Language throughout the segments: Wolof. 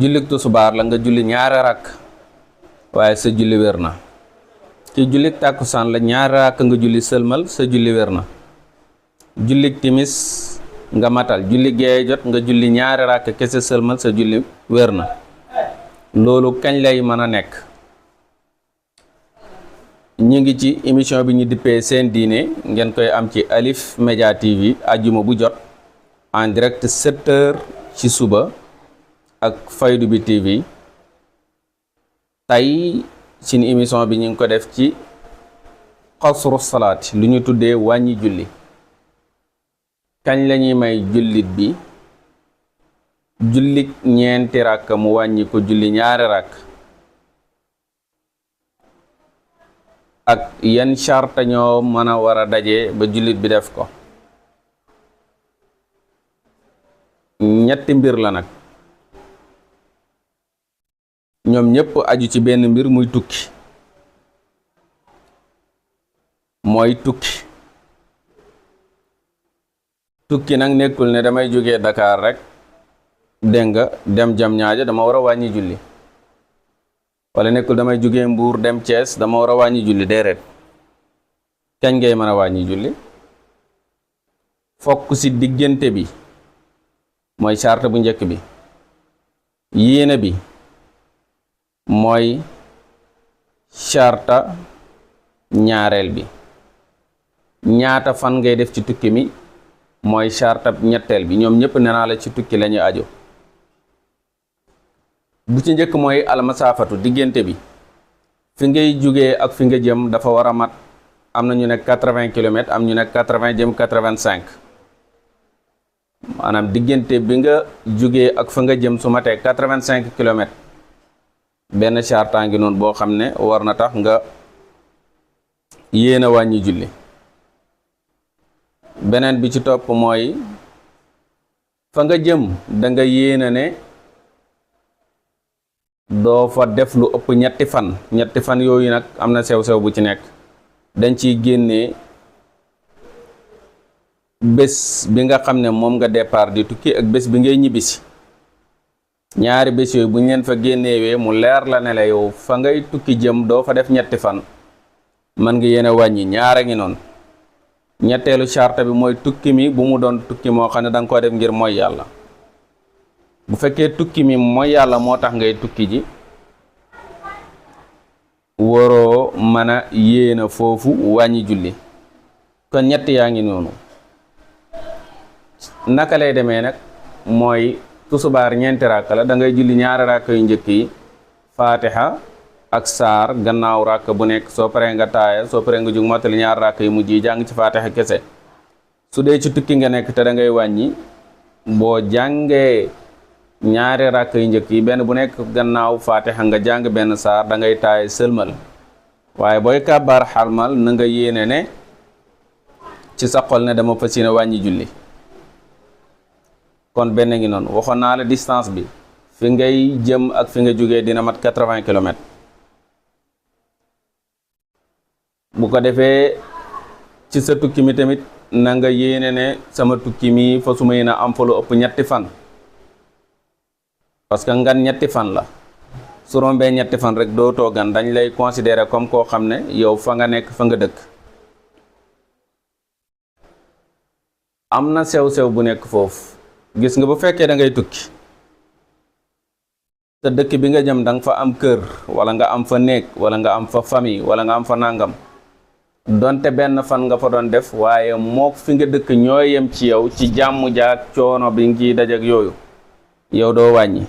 jullik tusubaar la nga julli ñaari rakk waaye sa julli wér na ci jullik tàkkusaan la ñaari rakk nga julli sëlmal sa julli wér na jullik timis nga matal julli gee jot nga julli ñaari rakk kese sëlmal sa julli wér na loolu kañ lay mën a nekk ñu ngi ci émission bi ñu dippee seen diine ngeen koy am ci Alif Média TV ajjuma bu jot en direct 7h ci suba ak Faydu bi TV tey suñu émission bi ñu ngi ko def ci xasru salaat lu ñu tuddee wàññi julli kañ lañuy may jullit bi jullik ñeenti ràkk mu wàññi ko julli ñaari ràkk ak yan charte ñoo mën a war a daje ba jullit bi def ko ñetti mbir la nag ñoom ñépp aju ci benn mbir muy tukki mooy tukki nag nekkul ne damay jógee Dakar rek dégg nga dem jam ñaajo dama war a wàññi julli wala nekkul damay jógee Mbuur dem Thiès dama war a wàññi julli déedéet kañ ngay mën a wàññi julli fokk ci diggante bi mooy charte bu njëkk bi yéene bi mooy charte ñaareel bi ñaata fan ngay def ci tukki mi mooy charte ñetteel bi ñoom ñëpp nee naa la ci tukki lañu aju bu ci njëkk mooy almasaafatu diggante bi fi ngay jógee ak fi nga jëm dafa war a mat am na ñu nekk 80 kilomètres am ñu nekk 80 jëm 85 maanaam diggante bi nga jógee ak fa nga jëm su matee 85 kilomètres benn charte ngi noonu boo xam ne war na tax nga yéene wàññi julli beneen bi ci topp mooy fa nga jëm da nga yéene ne doo fa def lu ëpp ñetti fan yooyu nag am na sew-sew bu ci nekk dañ ciy génnee bés bi nga xam ne moom nga départ di tukki ak bés bi ngay ñibbisi ñaari bés yooyu bu ñu leen fa génnewee mu leer la ne la yow fa ngay tukki jëm doo fa def ñetti fan mën nga yéene wàññi ñaara ngi noonu ñetteelu charte bi mooy tukki mi bu mu doon tukki moo xam ne da nga ko def ngir mooy yàlla bu fekkee tukki mi mooy yàlla moo tax ngay tukki ji waroo mën a yéena foofu wàññi julli kon ñett yaa ngi noonu naka lay demee nag mooy tusubaar ñeenti ràkk la da ngay julli ñaari ràkk yu njëkk yi faatiha ak saar gannaaw ràkk bu nekk soo paree nga taaya soo paree nga jug mottali ñaari ràkk yu mujj yi jàng ci faatiha kese su dee ci tukki nga nekk te da ngay wàññi boo jàngee ñaari ràkk yu njëkk yi benn bu nekk gannaaw faatiha nga jàng benn saar da ngay taaya sëlmal waaye booy kàbbaar xarmal na nga yéene ne ci sa xol ne dama fas yéene wàññi julli kon benn ngi noonu waxoon naa la distance bi fi ngay jëm ak fi nga jógee dina mat 80 kilomètres bu ko defee ci sa tukki mi tamit na nga yéene ne sama tukki mi fa su ma yéene am fa lu ëpp ñetti fan parce que ngan ñetti fan la su rombee ñetti fan rek doo too gan dañ lay considérer comme koo xam ne yow fa nga nekk fa nga dëkk am na sew-sew bu nekk foofu gis nga bu fekkee da ngay tukki te dëkk bi nga jëm da nga fa am kër wala nga am fa néeg wala nga am fa famille wala nga am fa nangam donte benn fan nga fa doon def waaye mook fi nga dëkk ñoo yem ci yow ci jàmm jaak coono bi nga ciy dajak yooyu yow doo wàññi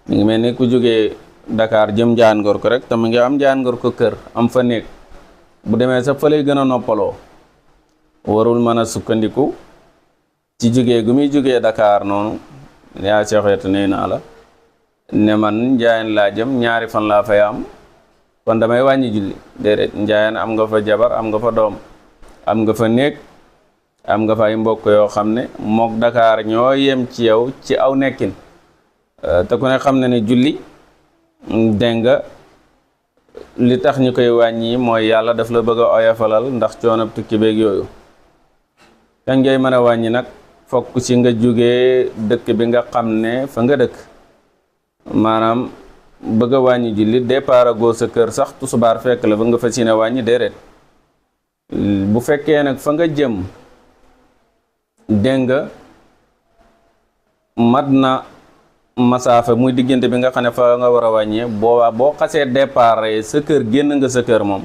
mi ngi mel ni ku jógee Dakar jëm njaan ngor ko rek te mu ngi am njaan ngor ko kër am fa néeg bu demee sa fa lay gën a noppaloo warul mën a sukkandiku ci jógee gu muy jógee Dakar noonu yaa seexeetu nee naa la ne man njaayeen laa jëm ñaari fan laa fay am kon damay wàññi julli déedéet njaayeen am nga fa jabar am nga fa doom am nga fa néeg am nga fa ay mbokk yoo xam ne mook Dakar ñoo yem ci yow ci aw nekkin te ku ne xam ne ne julli dégg nga li tax ñu koy wàññi mooy yàlla daf la bëgg a oyofalal ndax coono tukki beeg yooyu kañ ngay mën a wàññi nag fokk ci nga jógee dëkk bi nga xam ne fa nga dëkk maanaam bëgg a wàññi julli départ goo sa kër sax tusubaar fekk la ba nga fas yéene wàññi déedéet. bu fekkee nag fa nga jëm dégg nga mat na masaafa muy diggante bi nga xam ne fa nga war a wàññee boobaa boo xasee départ sa kër génn nga sa kër moom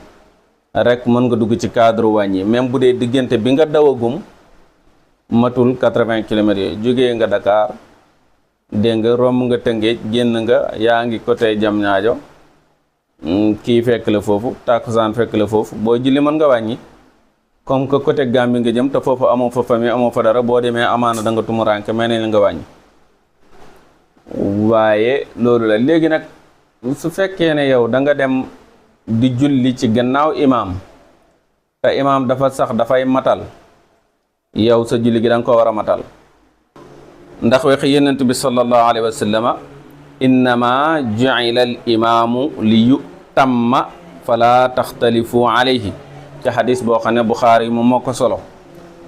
rek mën nga dugg ci cadre wàññi même bu dee diggante bi nga dawagum matul 80 kilomètres yooyu jógee nga Dakar dégg nga romb nga Tëngéej génn nga yaa ngi côté Diamniadio kii fekk la foofu takkusaan fekk la foofu boo julli mën nga wàññi comme que côté Gambie nga jëm te foofu amoo fa famille amoo fa dara boo demee amaana da nga tumuranke may nañ la nga wàññi. waaye loolu la léegi nag su fekkee ne yow da nga dem di julli ci gannaaw imaam te imaam dafa sax dafay matal yow sa julli gi da nga ko war a matal ndax waxi yonent bi sallallahu alayhi wa sallama innama ju'ila al imaamu li yutamma fala taxtalifu alayhi ci xadis boo xam ne Buxaari moom moo ko solo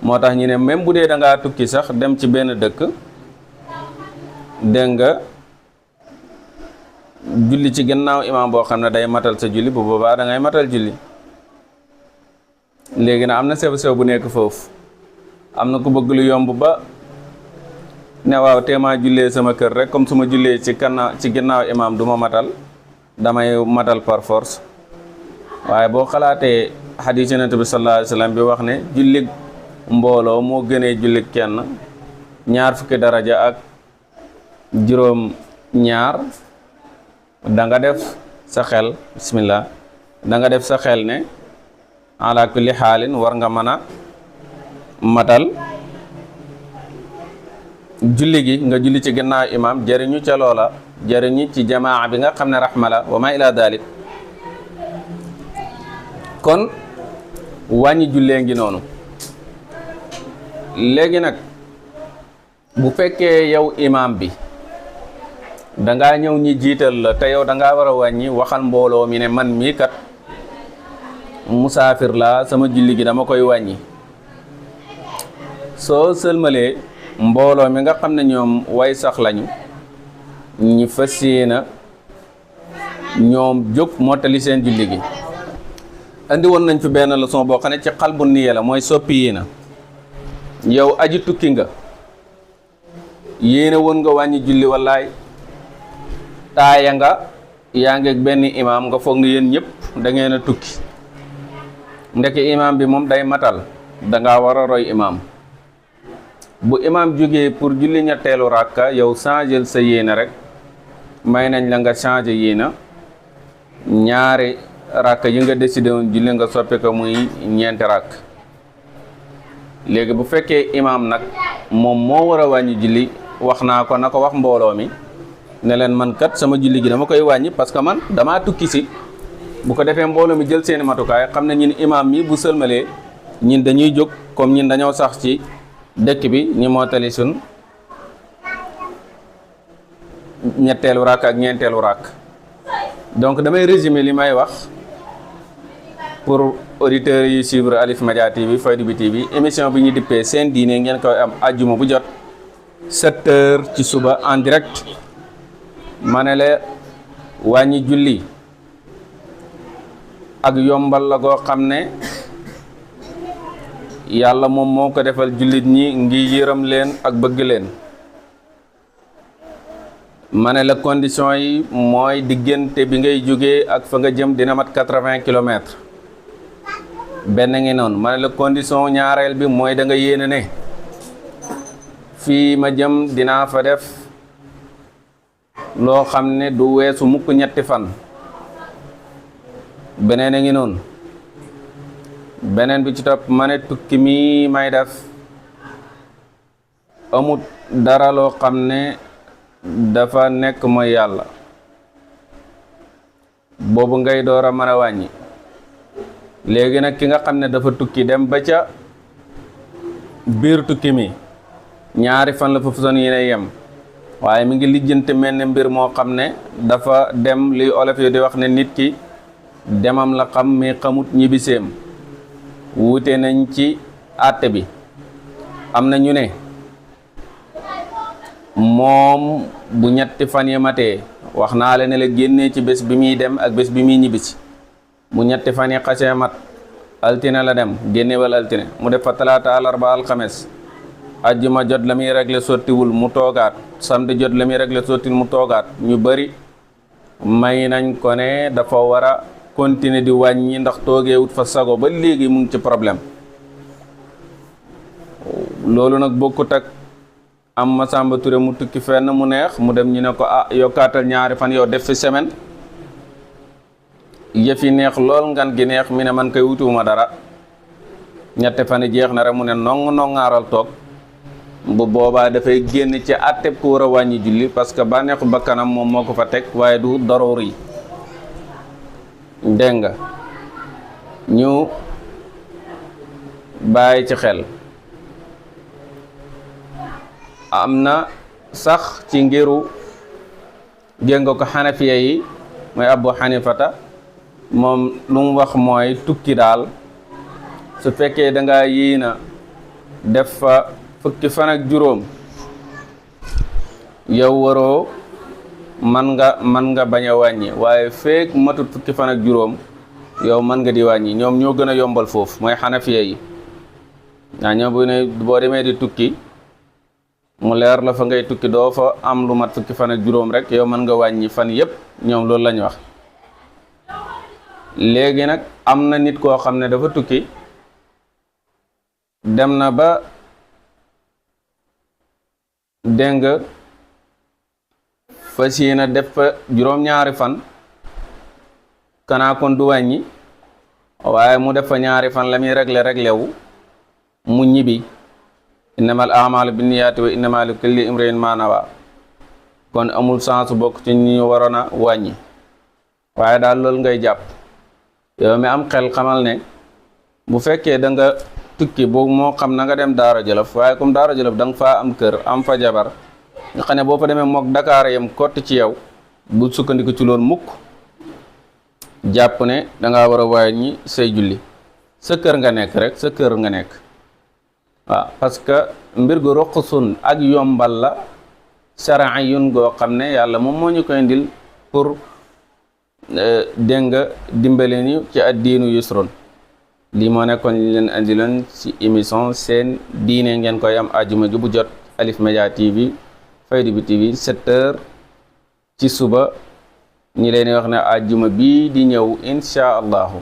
moo tax ñu ne même bu dee da ngaa tukki sax dem ci benn dëkk dégg nga julli ci gannaaw imaam boo xam ne day matal sa julli bu boobaa da ngay matal julli. léegi nag am na sew-sew bu nekk foofu am na ku bëgg lu yomb ba ne waaw teemaa jullee sama kër rek comme su ma jullee ci gannaaw imaam du ma matal damay matal par force waaye boo xalaatee xadiis Yonent bi sallallahu alayhi wa sallam bi wax ne jullig mbooloo moo gënee jullig kenn ñaar fukki daraja ak juróom ñaar da nga def sa xel bismillah da nga def sa xel ne ala kulli xaalin war nga mën a matal julli gi nga julli ci gannaaw imaam jëriñu ca loola jëriñu ci jamaa bi nga xam ne raxma la wa ma ila dalik kon wàññi jullee ngi noonu. léegi nag bu fekkee yow imaam bi dangaa ñëw ñi jiital la te yow dangaa war a wàññi waxal mbooloo mi ne man mii kat musaafir laa sama julli gi dama koy wàññi. soo sëlmalee mbooloo mi nga xam ne ñoom way sax lañu ñi fas yéena ñoom jóg mottali seen julli gi. andi woon nañ fi benn leçon boo xam ne ci xalbu niya la mooy soppi yéena yow aji tukki nga yéene woon nga wàññi julli wallaay taaya nga yaa ngi ak benn imaam nga foog ne yéen ñëpp da ngeen a tukki ndeke imaam bi moom day matal danga war a roy imaam bu imaam jógee pour julli ñetteelu ràkka yow changel sa yéene rek may nañ la nga changé yéena ñaari ràkka yi nga décidé woon julli nga soppi ko muy ñeenti ràkk. léegi bu fekkee imaam nag moom moo war a wàññi julli wax naa ko na ko wax mbooloo mi ne leen man kat sama julli gi dama koy wàññi parce que man damaa tukki si. bu ko defee mbooloo mi jël seeni matukaay xam ne ñun imaam mi bu sëlmalee ñun dañuy jóg comme ñun dañoo sax ci dëkk bi ñu mottali sun ñetteelu ràkk ak ñeenteelu ràkk. donc damay résumer li may wax pour auditeurs yi suivre Alif Média TV Fayda bi TV émission bi ñu dippee seen diine ngeen koy am àjjuma bu jot 7 heures ci suba en direct ma ne la wàññi julli ak yombal la goo xam ne yàlla moom moo ko defal jullit ñi ngi yërëm leen ak bëgg leen. ma ne la condition yi mooy diggante bi ngay jógee ak fa nga jëm dina mat 80 kilomètres benn ngi noonu. ma ne la condition ñaareel bi mooy da nga yéene ne fii ma jëm dinaa fa def loo xam ne du weesu mukk ñetti fan beneen a ngi noonu. beneen bi ci topp ma ne tukki mi may def amut dara loo xam ne dafa nekk mooy yàlla boobu ngay door a mën a wàññi. léegi nag ki nga xam ne dafa tukki dem ba ca biir tukki mi ñaari fan la fa façon yi ne yem waaye mi ngi lijjante mel ne mbir moo xam ne dafa dem li olof yi di wax ne nit ki demam la xam mais xamut ñibbiseem wuute nañ ci àtte bi. am na ñu ne moom bu ñetti fan yi matee wax naa la ne la génnee ci bés bi muy dem ak bés bi muy ñibbisi mu ñetti fan yi xasee mat altine la dem génne wala altine mu def fa talaata àllarba alxames ajjuma jot la muy réglé sottiwul mu toogaat samedi jot la muy réglé sottiwul mu toogaat ñu bari may nañ ko ne dafa war a continuer di wàññi ndax toogeewut fa sago ba léegi mu ngi ci problème loolu nag bokkut ak am Masamba Touré mu tukki fenn mu neex mu dem ñu ne ko yokkaatal ñaari fan yow def fi semaine yëf yi neex lool ngan gi neex mi ne man koy wutiwuma dara ñette fan yi jeex na rek mu ne nongaaral toog bu boobaa dafay génn ci àtteb ku war a wàññi julli parce que bànneexu bakkanam moom moo ko fa teg waaye du daroor yi dégg nga ñu bàyyi ci xel am na sax ci ngiru dégg nga ko xanafiya yi mooy Abu Xanifata moom lu mu wax mooy tukki daal su fekkee da nga yéena def fa fukki fan ak juróom yow waroo man nga bañ a wàññi waaye feek matut fukki fan ak juróom yow man nga di wàññi ñoom ñoo gën a yombal foofu mooy xanafiya yi waa ñoom bu ne boo demee di tukki mu leer la fa ngay tukki doo fa am lu mat fukki fan ak juróom rek yow mën nga wàññi fan yépp ñoom loolu lañ wax léegi nag am na nit koo xam ne dafa tukki dem na ba dégg nga fas yéene def fa juróom-ñaari fan kanaa kon du wàññi waaye mu def fa ñaari fan la muy réglé wu mu ñibbi innamal a'maalu binniyaati wa innamaa likulli imri'in maa nawaa kon amul sens bokk ci ñu waroon a wàññi waaye daal loolu ngay jàpp yow mi am xel xamal ne bu fekkee da nga tukki boobu moo xam na nga dem Daara Jolof waaye comme Daara Jolof da nga faa am kër am fa jabar nga xam ne boo fa demee mook Dakar yam kott ci yow bu sukkandiku ci loolu mukk jàpp ne danga war a wàññi say julli sa kër nga nekk rek sa kër nga nekk waaw parce que mbir gu roqsun ak yombal la shar'iyun goo xam ne yàlla moom moo ñu koy indil pour dégg nga dimbale ñu ci ad-diinu yusrun lii moo nekkoon li leen andiloon ci émission seen diine ngeen koy am àjjuma gi bu jot Alif Media TV Fayda bi TV 7h ci suba ñi leen wax ne àjjuma bii di ñëw insha allahu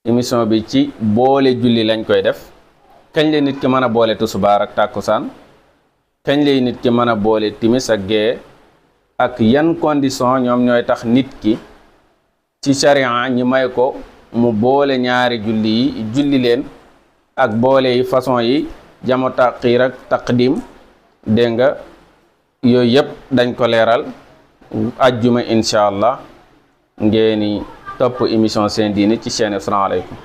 émission bi ci boole julli lañ koy def kañ lay nit ki mën a boole tusubaar ak tàkkusaan kañ lay nit ki mën a boole timis ak gee ak yan condition ñoom ñooy tax nit ki ci sharia ñi may ko mu boole ñaari julli yi julli leen ak boole yi façon yi jamo taxiir ak taqdim dégg nga yooyu yëpp dañ ko leeral ajjuma incha allah ngeeni topp émission seen diine ci chaîne Assalamu Aleykum